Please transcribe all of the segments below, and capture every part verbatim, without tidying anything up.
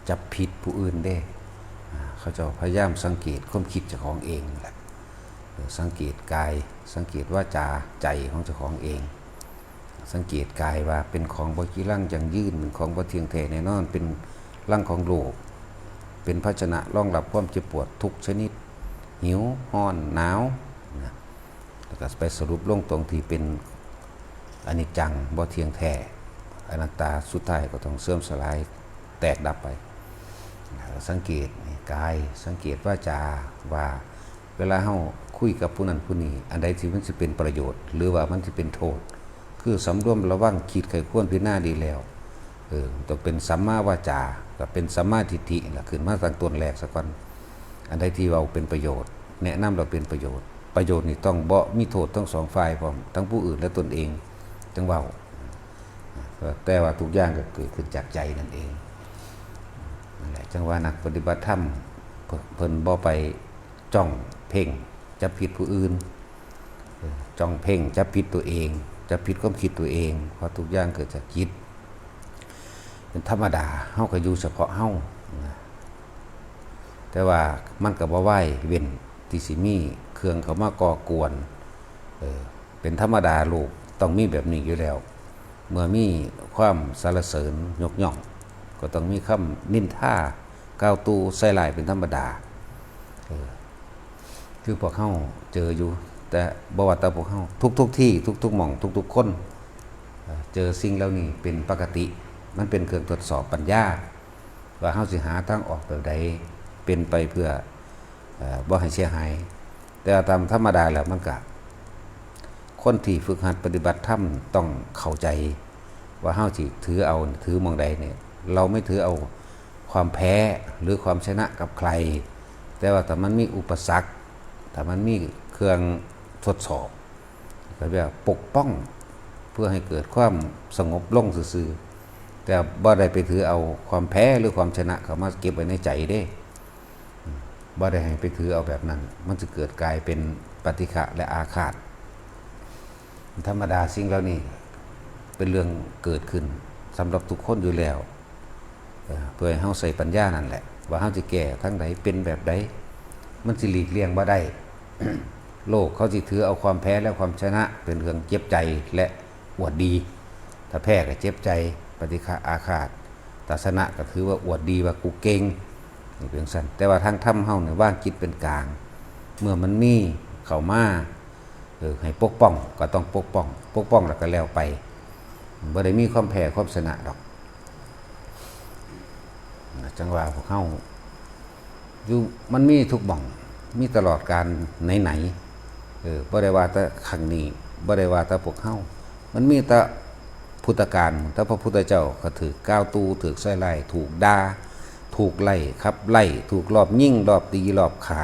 จับผิดผู้อื่นเด้ อ่า เขาเจ้าพยายามสังเกตความคิดเจ้าของเองนั่นแหละ เออ สังเกตกาย สังเกตวาจา ใจของเจ้าของเอง สังเกตกายว่าเป็นของบ่จีรังยั่งยืน เป็นของบ่เที่ยงแท้แน่นอน เป็นรังของโรค เป็นภาชนะรองรับความเจ็บปวดทุกชนิด หิว ร้อน หนาว นะ แล้วก็ไปสรุปลงตรงที่เป็นอนิจจัง บ่เที่ยงแท้ อนัตตา สุดท้ายก็ต้องเสื่อมสลาย แตกดับไป สังเกตนี่กาย สังเกตวาจา ว่าเวลาเฮาคุยกับผู้นั้นผู้นี้ อันใดที่มันสิเป็นประโยชน์ หรือว่ามันสิเป็นโทษ คือสำรวมระวัง คิดใคร่ครวญพิจารณาดีแล้ว เออ ต้องเป็นสัมมาวาจา ก็เป็นสัมมาทิฏฐิล่ะ ขึ้นมาตั้งต้นแรกซะก่อน อันใดที่เว้าเป็นประโยชน์ แนะนำแล้วเป็นประโยชน์ ประโยชน์นี่ต้องบ่มีโทษทั้งสองฝ่ายพร้อม ทั้งผู้อื่นและตนเอง จั่งเว้า แต่ว่าทุกอย่างก็เกิดขึ้นจากใจนั่นเอง นั่นแหละ จั่งว่านักปฏิบัติธรรม เพิ่น เพิ่นบ่ไปจ้องเพ่งจับผิดผู้อื่น เออ จ้องเพ่งจับผิดตัวเอง จับผิดความคิดตัวเอง เพราะทุกอย่างเกิดจากจิต เป็นธรรมดา เฮาก็อยู่เฉพาะเฮานะ แต่ว่ามันก็บ่วายเว้นที่สิมีเครื่องเข้ามาก่อกวน เออ เป็นธรรมดา โลกต้องมีแบบนี้อยู่แล้ว เมื่อมีความสรรเสริญยกย่อง ก็ต้องมีคำนินทากล่าวตู่ใส่ร้ายเป็นธรรมดา เออ คือพวกเฮาเจออยู่ แต่บ่ว่าแต่พวกเฮา ทุกๆที่ ทุกๆหม่อง ทุกๆคน เอ่อ เจอสิ่งเหล่านี้เป็นปกติ มันเป็นเครื่องทดสอบปัญญา ว่าเฮาสิหาทางออกแบบใด เป็นไปเพื่อ เอ่อ บ่ให้เสียหาย แต่ตามธรรมดาแล้วมันก็ คนที่ฝึกหัดปฏิบัติธรรมต้องเข้าใจ ว่าเฮาสิถือเอา ถือหม่องใดเนี่ย เราไม่ถือเอาความแพ้หรือความชนะกับใคร แต่ว่าถ้ามันมีอุปสรรค ถ้ามันมีเครื่องทดสอบ เขาเรียกว่าปกป้อง เพื่อให้เกิดความสงบลงซื่อๆ แต่บ่ได้ไปถือเอาความแพ้หรือความชนะเข้ามาเก็บไว้ในใจเด้ บ่ได้ให้ไปถือเอาแบบนั้น มันจะเกิดกลายเป็นปฏิฆะและอาฆาต ธรรมดา สิ่งเหล่านี้เป็นเรื่องเกิดขึ้นสำหรับทุกคนอยู่แล้ว เอ่อ เพื่อให้เฮาใช้ปัญญานั่นแหละ ว่าเฮาสิแก้ทางใด เป็นแบบใด มันสิหลีกเลี่ยงบ่ได้ โลกเขาสิถือเอาความแพ้และความชนะเป็นเครื่องเจ็บใจและอวดดี ถ้าแพ้ก็เจ็บใจ ปฏิฆะอาฆาต ถ้าชนะก็ถือว่าอวดดีว่ากูเก่ง นี่เป็นจั่งซั้น แต่ว่าทางธรรมเฮานี่วางจิตเป็นกลาง เมื่อมันมีเข้ามา เออ ให้ปกป้องก็ต้องปกป้อง ปกป้องแล้วก็แล้วไป บ่ได้มีความแพ้ความชนะดอก จั่งว่าพวกเฮาอยู่ มันมีทุกหม่อง มีตลอดกาลไหนๆ เออ บ่ได้ว่าแต่ครั้งนี้ บ่ได้ว่าแต่พวกเฮา มันมีแต่พุทธกาล แต่พระพุทธเจ้าก็ถูกกล่าวตู่ ถูกใส่ร้าย ถูกด่า ถูกไล่ขับไล่ ถูกลอบยิง ลอบตี ลอบฆ่า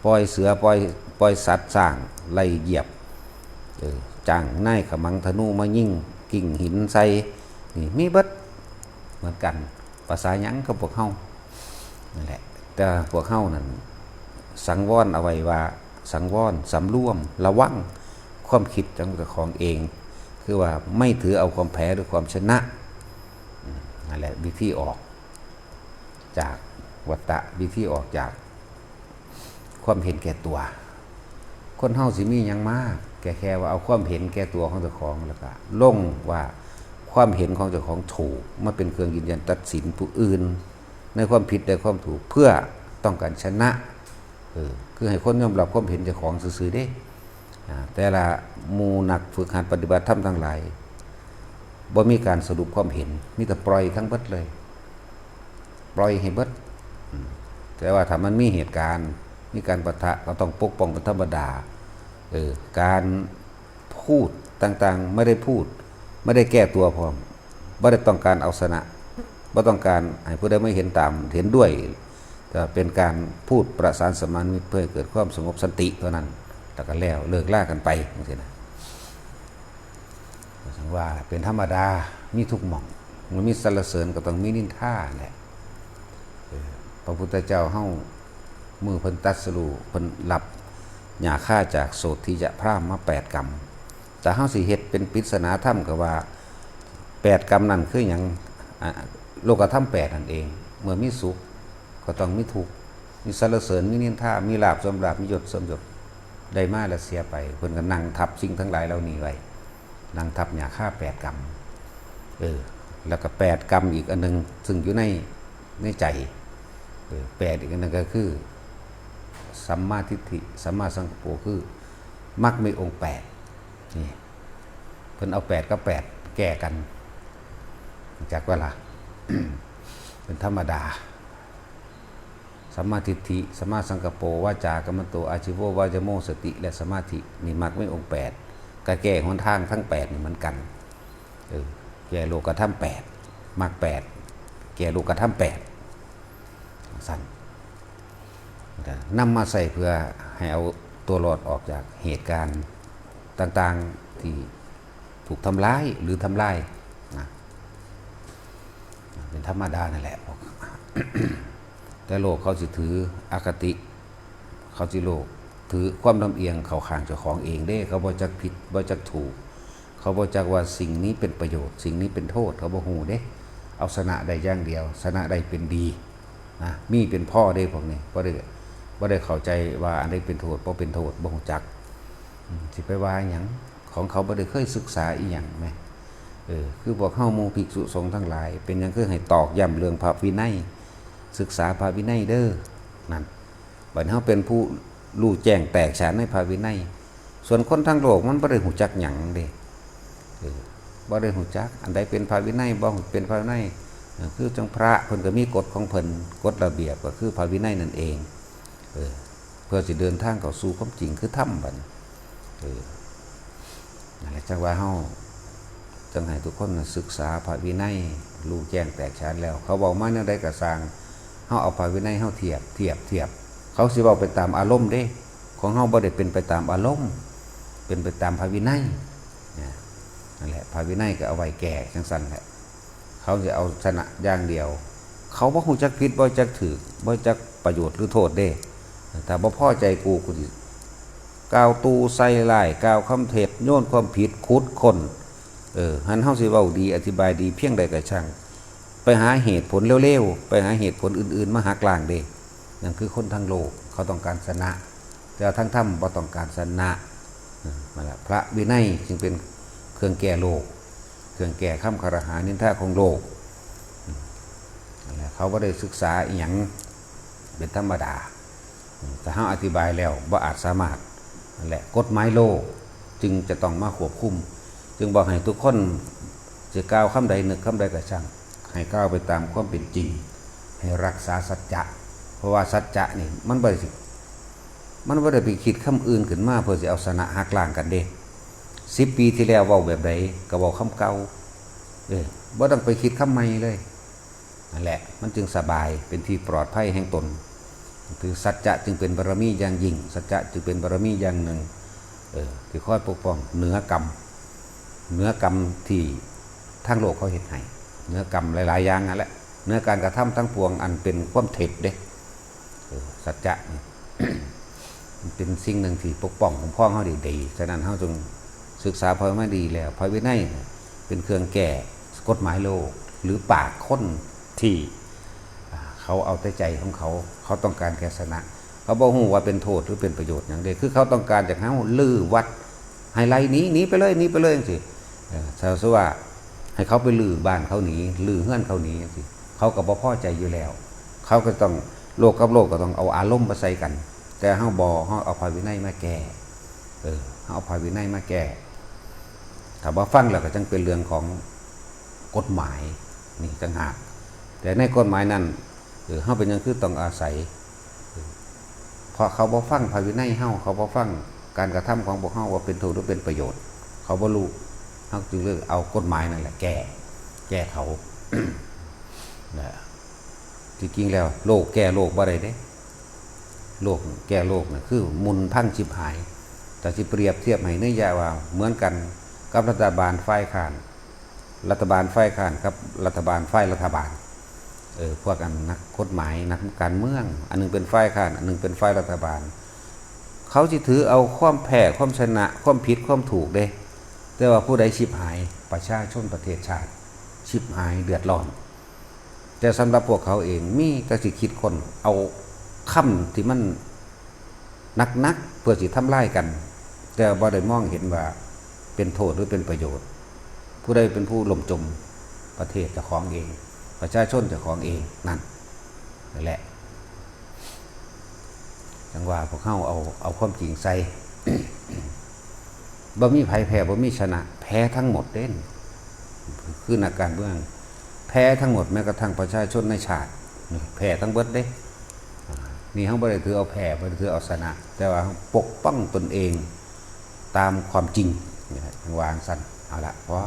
ปล่อยเสือ ปล่อย ปล่อยสัตว์ ช้างไล่เหยียบ เออ จ้างนายขมังธนูมายิง กิ่งหินใส่ นี่มีเบิดเหมือนกัน ภาษาหยังกับพวกเฮานั่นแหละ แต่พวกเฮานั่นสังวรเอาไว้ว่า สังวร สำรวม ระวังความคิดของเจ้าของเอง คือว่าไม่ถือเอาความแพ้หรือความชนะ อืม นั่นแหละวิธีออกจากวัฏฏะ วิธีออกจากความเห็นแก่ตัว คนเฮาสิมีหยังมา แค่ แค่ว่าเอาความเห็นแก่ตัวของเจ้าของ แล้วก็ลงว่าความเห็นของเจ้าของถูก มาเป็นเครื่องยืนยันตัดสินผู้อื่น ในความผิดและความถูก เพื่อต้องการชนะ เออ คือให้คนยอมรับความเห็นเจ้าของซื่อๆเด้ อ่า แต่ละหมู่นักฝึกหัดปฏิบัติธรรมทั้งหลาย บ่มีการสรุปความเห็น มีแต่ปล่อยทั้งเบิดเลย ปล่อยให้เบิด อืม แต่ว่าถ้ามันมีเหตุการณ์ มีการปะทะ ก็ต้องปกป้องเป็นธรรมดา เออ การพูดต่างๆ ไม่ได้พูด ไม่ได้แก้ตัวพร้อม บ่ได้ต้องการเอาชนะ บ่ต้องการให้ผู้ใดมาเห็นตาม เห็นด้วย แต่เป็นการพูดประสานสัมพันธมิตรเพื่อให้เกิดความสงบสันติเท่านั้น แล้วก็แล้ว เลิกลากันไป จั่งซี้นะ ถึงว่าเป็นธรรมดา มีทุกหม่อง มันมีสรรเสริญก็ต้องมีนินทาแหละ เออ พระพุทธเจ้าเฮา มื้อเพิ่นตรัสรู้ เพิ่นรับหญ้าคาจากโสฏฐิยะพราหมณ์มาแปดกำ แต่เฮาสิเฮ็ดเป็นปริศนาธรรมก็ว่า แปดกำนั่นคือหยัง อ่ะ โลกธรรมแปดนั่นเอง เมื่อมีสุขก็ต้องมีทุกข์ มีสรรเสริญ มีนินทา มีลาภเสื่อมลาภ มียศเสื่อมยศ ได้มาแล้วเสียไป เพิ่นก็นั่งทับสิ่งทั้งหลายเหล่านี้ไว้ นั่งทับหญ้าคาแปดกำ เออ แล้วก็แปดกำอีกอันหนึ่ง ซึ่งอยู่ใน ในใจ เออ แปดอีกอันหนึ่งก็คือ สัมมาทิฏฐิ สัมมาสังกัปโป คือ มรรคมีองค์แปด นี่ เพิ่นเอาแปดกับแปดแก้กัน จักว่าล่ะ เป็นธรรมดา สัมมาทิฏฐิ สัมมาสังกัปโป วาจากัมมันโต อาชีโว วายโม สติ และสมาธิ นี่มรรคมีองค์แปด ก็แก้หนทางทั้งแปดนี่เหมือนกัน เออ แก้โลกธรรมแปด มรรคแปด แก้โลกธรรมแปด สั่น นำมาใส่เพื่อให้เอาตัวรอดออกจากเหตุการณ์ต่างๆ ที่ถูกทำร้ายหรือทำลายนะ เป็นธรรมดานั่นแหละ แต่โลกเขาสิถืออคติ เขาสิโลกถือความลำเอียงเข้าข้างเจ้าของเองเด้ เขาบ่จักผิดบ่จักถูก เขาบ่จักว่าสิ่งนี้เป็นประโยชน์ สิ่งนี้เป็นโทษ เขาบ่ฮู้เด้ เอาชนะได้อย่างเดียว ชนะได้เป็นดีนะ มีเป็นพ่อเด้พวกนี้ บ่ได้ บ่ได้เข้าใจว่าอันใดเป็นโทษ บ่เป็นโทษ บ่ฮู้จัก อืม สิไปว่าหยัง ของเขาบ่ได้เคยศึกษาอีหยังแหม เออ คือพวกเฮาหมู่ภิกษุสงฆ์ทั้งหลาย เป็นหยังคือให้ตอกย้ำเรื่องพระวินัย ศึกษาพระวินัยเด้อ นั่น บัดนี้เฮาเป็นผู้รู้แจ้งแตกฉานในพระวินัย ส่วนคนทางโลกมันบ่ได้ฮู้จักหยังเด้ เออ บ่ได้ฮู้จัก อันใดเป็นพระวินัย บ่เป็นพระวินัย เออ คือจังพระเพิ่นก็มีกฎของเพิ่น กฎระเบียบก็คือพระวินัยนั่นเอง เออ เพื่อสิเดินทางเข้าสู่ความจริงคือธรรมบัดนี้ เออ นั่นแหละ จังว่าเฮา จังให้ทุกคนน่ะศึกษาพระวินัย รู้แจ้งแตกฉานแล้ว เขาเว้ามาแนวใดก็ซ่าง เฮาเอาพระวินัยเฮาเทียบ เทียบ เทียบ เขาสิเว้าไปตามอารมณ์เด้ ของเฮาบ่ได้เป็นไปตามอารมณ์ เป็นไปตามพระวินัย นะ นั่นแหละ พระวินัยก็เอาไว้แก้จังซั่นแหละ เขาสิเอาชนะอย่างเดียว เขาบ่ฮู้จักผิด บ่จักถูก บ่จักประโยชน์หรือโทษเด้ ถ้าบ่พอใจกู กูสิกล่าวตู่ใส่ร้าย กล่าวคำเท็จ โยนความผิด ขุดค้น เออ หั้นเฮาสิเว้าดี อธิบายดีเพียงใดก็ช่าง ไปหาเหตุผลเลวๆ ไปหาเหตุผลอื่นๆ มาหักล้างเด้ นั่นคือคนทางโลก เขาต้องการชนะ แต่ว่าทางธรรมบ่ต้องการชนะ เออ นั่นแหละ พระวินัยจึงเป็นเครื่องแก้โลก เครื่องแก้คำคารหานินทาของโลก อืม นั่นแหละ เขาบ่ได้ศึกษาอีหยัง เป็นธรรมดา อืม ถ้าเฮาอธิบายแล้วบ่อาจสามารถ นั่นแหละ กฎหมายโลกจึงจะต้องมาควบคุม จึงบอกให้ทุกคนจะกล่าวคำใดนึกคำใดก็ช่าง ให้กล่าวไปตามความเป็นจริง ให้รักษาสัจจะ เพราะว่าสัจจะนี่มันบ่ได้สิ มันบ่ได้ไปคิดคำอื่นขึ้นมาเพื่อสิเอาชนะหักล้างกันเด้ สิบปีที่แล้วเว้าแบบใดก็เว้าคำเก่า เออ บ่ต้องไปคิดคำใหม่เลย นั่นแหละ มันจึงสบาย เป็นที่ปลอดภัยแห่งตน คือสัจจะจึงเป็นบารมีอย่างยิ่ง สัจจะจึงเป็นบารมีอย่างหนึ่ง เออ ที่คอยปกป้องเหนือกรรม เหนือกรรมที่ทางโลกเขาเฮ็ดให้ เหนือกรรมหลายๆ อย่างนั่นแหละ เหนือการกระทำทั้งปวงอันเป็นความเท็จเด้ เออ สัจจะนี่ มันเป็นสิ่งหนึ่งที่ปกป้องคุ้มครองเฮาได้ดี ฉะนั้นเฮาจงศึกษาพระวินัยดีแล้ว พระวินัยเนี่ยเป็นเครื่องแก้กฎหมายโลก หรือปากคนที่ อ่า เขาเอาแต่ใจของเขา เขาต้องการแค่ชนะ เขาบ่ฮู้ว่าเป็นโทษหรือเป็นประโยชน์หยังเด้ คือเขาต้องการอยากให้เฮารื้อวัด ให้ไล่หนี หนีไปเลย หนีไปเลยจังซี้ เออ ถ้าสมมุติว่าให้เขาไปรื้อบ้านเขาหนี รื้อเฮือนเขาหนีจังซี้ เขาก็บ่พอใจอยู่แล้ว เขาก็ต้อง โลกกับโลกก็ต้องเอาอารมณ์มาใส่กัน แต่เฮาบ่ เฮาเอาพระวินัยมาแก้ เออ เฮาเอาพระวินัยมาแก้ ถ้าบ่ฟังแล้วก็จังเป็นเรื่องของกฎหมาย นี่ต่างหาก แต่ในกฎหมายนั้น เออ เฮาเป็นหยังคือต้องอาศัย เพราะเขาบ่ฟังพระวินัยเฮา เขาบ่ฟังการกระทำของพวกเฮาว่าเป็นโทษหรือเป็นประโยชน์ เขาบ่รู้ เฮาจึงเลยเอากฎหมายนั่นแหละแก้ แก้เขา นะ ที่จริงแล้วโลกแก้โลกบ่ได้เด้ โลกแก้โลกน่ะคือหมุนพังชิบหาย แต่สิเปรียบเทียบให้นัยยะว่าเหมือนกันกับรัฐบาลฝ่ายค้าน รัฐบาลฝ่ายค้านกับรัฐบาลฝ่ายรัฐบาล เออ พวกอันนักกฎหมาย นักการเมือง อันหนึ่งเป็นฝ่ายค้าน อันหนึ่งเป็นฝ่ายรัฐบาล เขาสิถือเอาความแพ้ ความชนะ ความผิด ความถูกเด้ แต่ว่าผู้ใดชิบหาย ประชาชนประเทศชาติ ชิบหายเดือดร้อน แต่สำหรับพวกเขาเองมีแต่สิคิดค้นเอาคำที่มันหนักๆ เพื่อสิทำลายกัน แต่บ่ได้มองเห็นว่าเป็นโทษหรือเป็นประโยชน์ ผู้ใดเป็นผู้ล่มจมประเทศเจ้าของเอง ประชาชนเจ้าของเองนั่น นั่นแหละ จังว่าพวกเขาเอาเอาความจริงใส่ บ่มีไผแพ้บ่มีชนะ แพ้ทั้งหมดเด้น คือนักการเมือง แพ้ทั้งหมดแม้กระทั่งประชาชนในชาติ แพ้ทั้งเบิดเด้ นี่เขาบ่ได้ถือเอาแพ้บ่ได้ถือเอาชนะ แต่ว่าปกป้องตนเองตามความจริงนี่แหละวางสั้นเอาละพอ